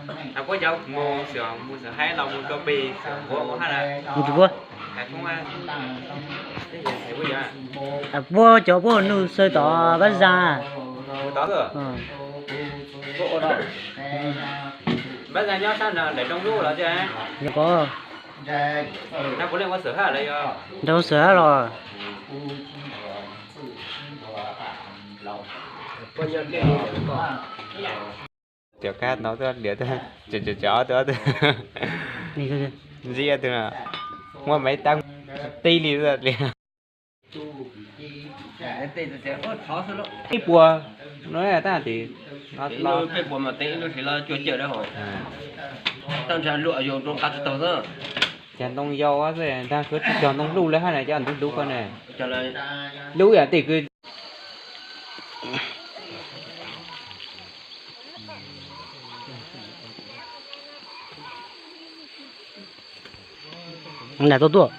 Puab cov mus xwm, mus xwm haib los mus rau pem xwm puab ua hab na. Mus tus puab. Puab cov puab nuj saw tom Pab Zag. Pab Zag nyob sab nraum Rooj Hlub los tiag. Yog ko. Nab puav leej ua xwm hab los yog? Nrog ua xwm hab los. Tias kab no tuaj liam tuaj, cov cov ob tug, ob tug ntxiab tug no, muab maiv tab tib li li. Ib puas no tab tim peb puas mas teev ib lub hlis los cuaj caum dab hau. Tau ntsha luam yus rau qab tsis taug xwb. Cas ntoo yau xwb, ntag khuv tsis cog ntoo hlub lawm hab na, cov ntub ntub ko na. Lub yam tej kws Nram tuaj tuaj.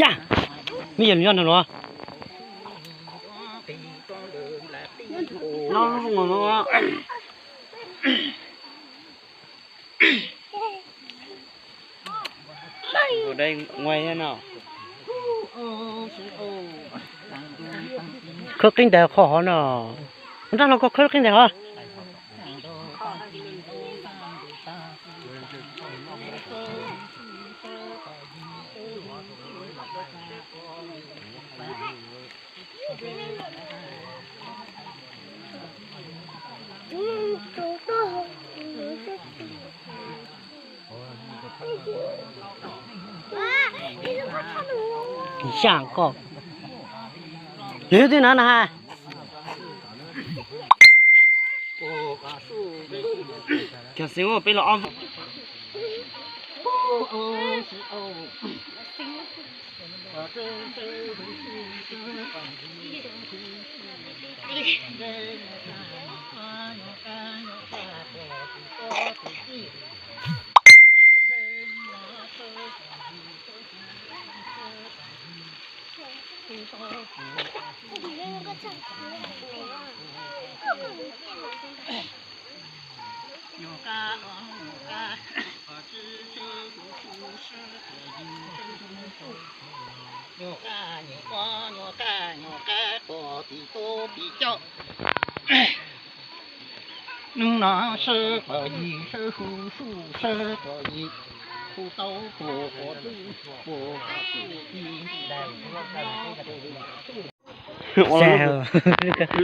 Yaj, mej yog nws nyob nrog luag. Loj loj no. Ua dai nguaij thiab no. Khawb qib ntais qhov hov no. Nraj no koj khawb qib ntais hov. Xya koj. Nws twb na na ha. Cog xeev peb los ob. Nyuam qab nyuam qab nyuam qab nyuam qab tuaj tim tub tim coj. Hnub no sawv kom yig sawv hu suj sawv kom yig hu tau puag quav txuj puag quav txuj.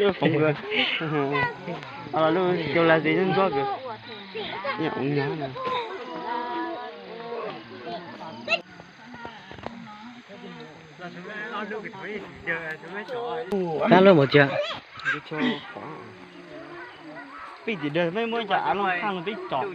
Lub foov kawg, lub cau las zes ntsuab kawg. Kab lub mus tsia. Peb tim dawg mej muab cov av loj thaj no peb tsom.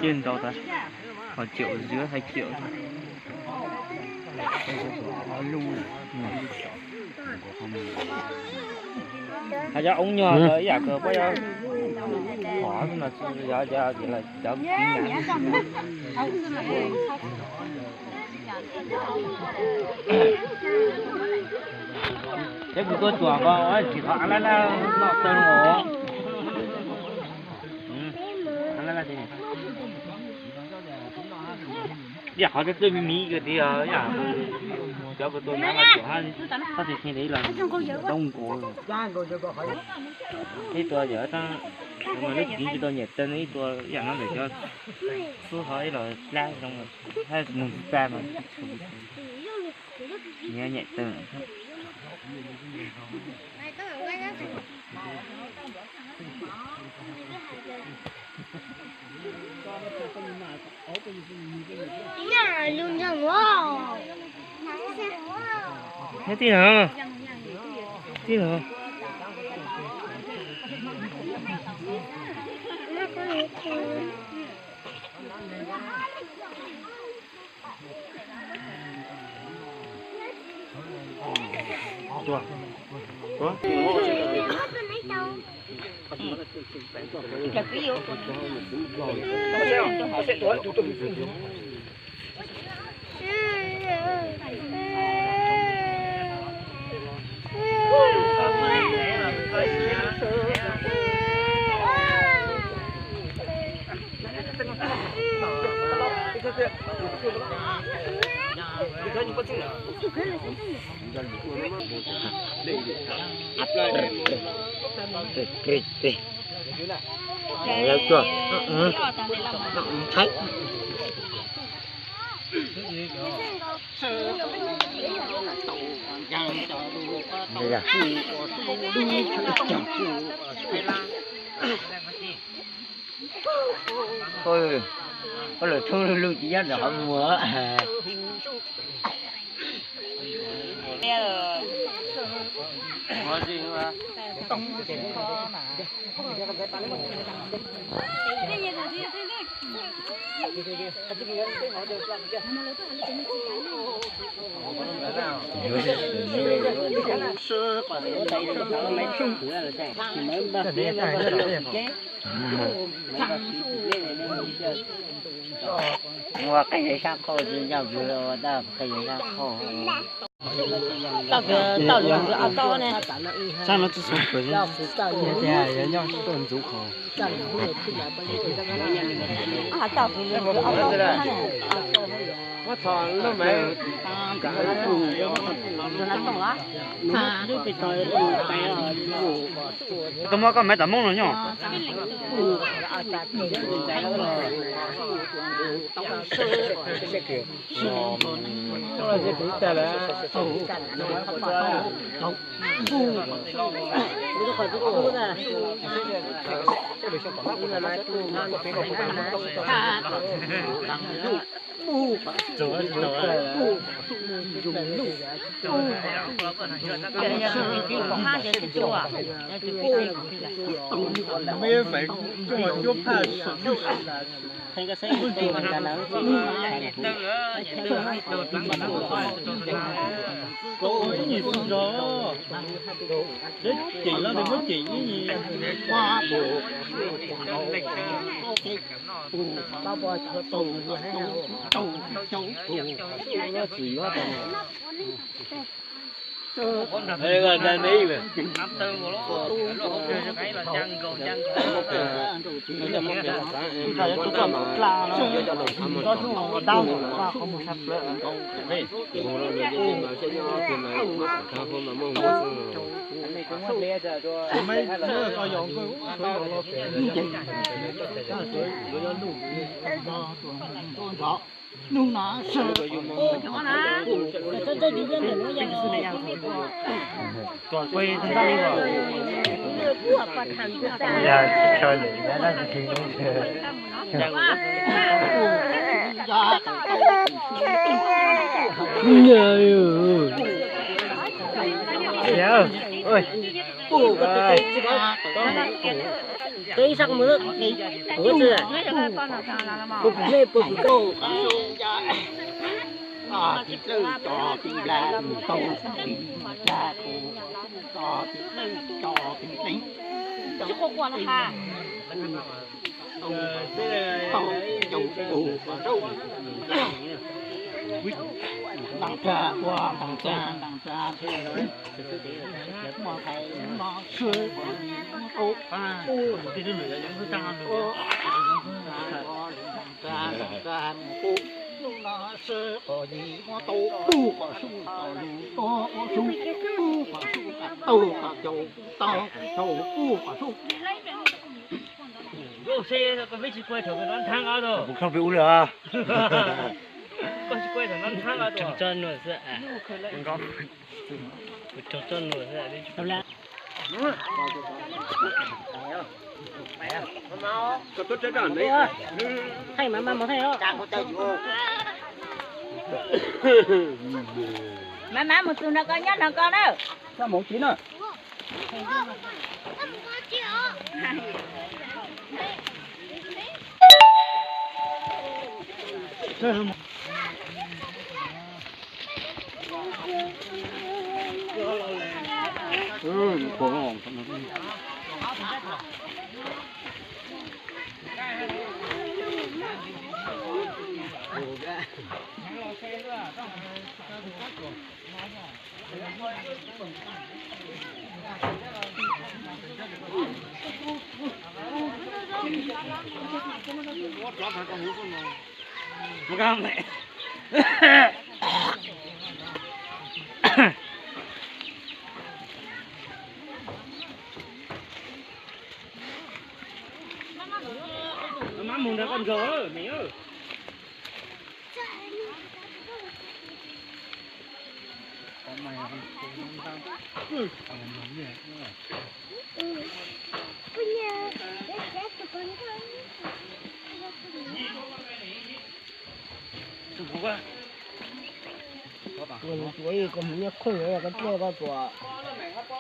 Cawm ntau tas, ho cawm zws hais cawm. Hais cov oob nyuag ib yam kawg, puab yuav hov xwb mas yog cov, cov Peb kuv tuaj tsuas ko tsis thov av laj laj noj taw os. Av laj laj tiag. Ib yam qhov twb miv miv kawg tiag, ib yam cov kuv tua no tsuas hab, tsis kheev li los tau nkaus. Ib tua yog lub txiv tsis tau nyiam taw, ib tua ib yam no ntawm cov xub hov ib los dab zoo, hab nug tsis tag mas nyiam nyiam taw. Nyob tij no, tij no. Koj lawm thoob lug lug tsis nyob ntawm qhov muag. Ua qe sab qhauj tsis nco kwv ua dab qe sab qhauj. Tau kwv tau lwm kwv ob tob ne. Sab no tsis xoo kwv, yog nyob tuaj ntxuv qhov. Tus muab koj maiv tas moob no nyob. Ib nyuag xwb zog, cem los muab cem ib nyuag. Kuv koj peb ub lawm. Kuv raug tso nua xwb. Thaij mas mas mus thaij os. Mas mas mus tus no ko nyob no ko na. Txaj mus tsis na. Mab mus nrog koj nrog me.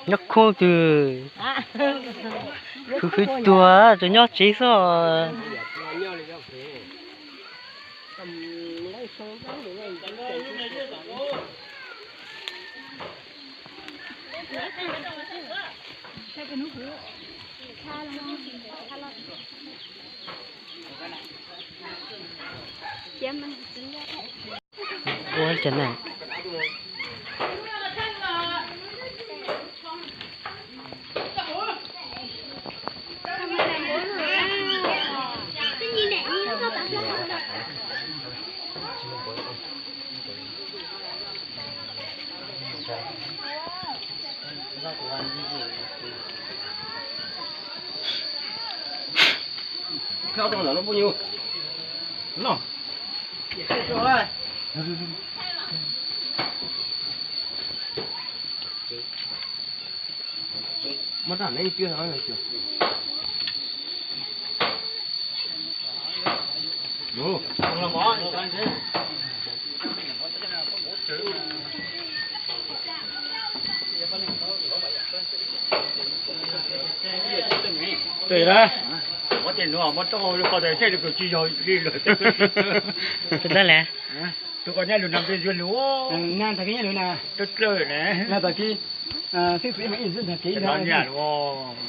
Nyob khoob twg? Khwv khwv tuag tsuas nyob tsev xwb. Ua cas na. Muab rau neb ib tiag. Tes na, muab tej nuav muab rau qhov tes seb nws kws tsis yog li lawm. Tus koj nyob lug nrog peb yuav lug, nyob tag kis nyob lug na, dlawb dlawb na, nyob tag kis, xeeb xwm ib mas ib ntag kis nyob nyiam lug.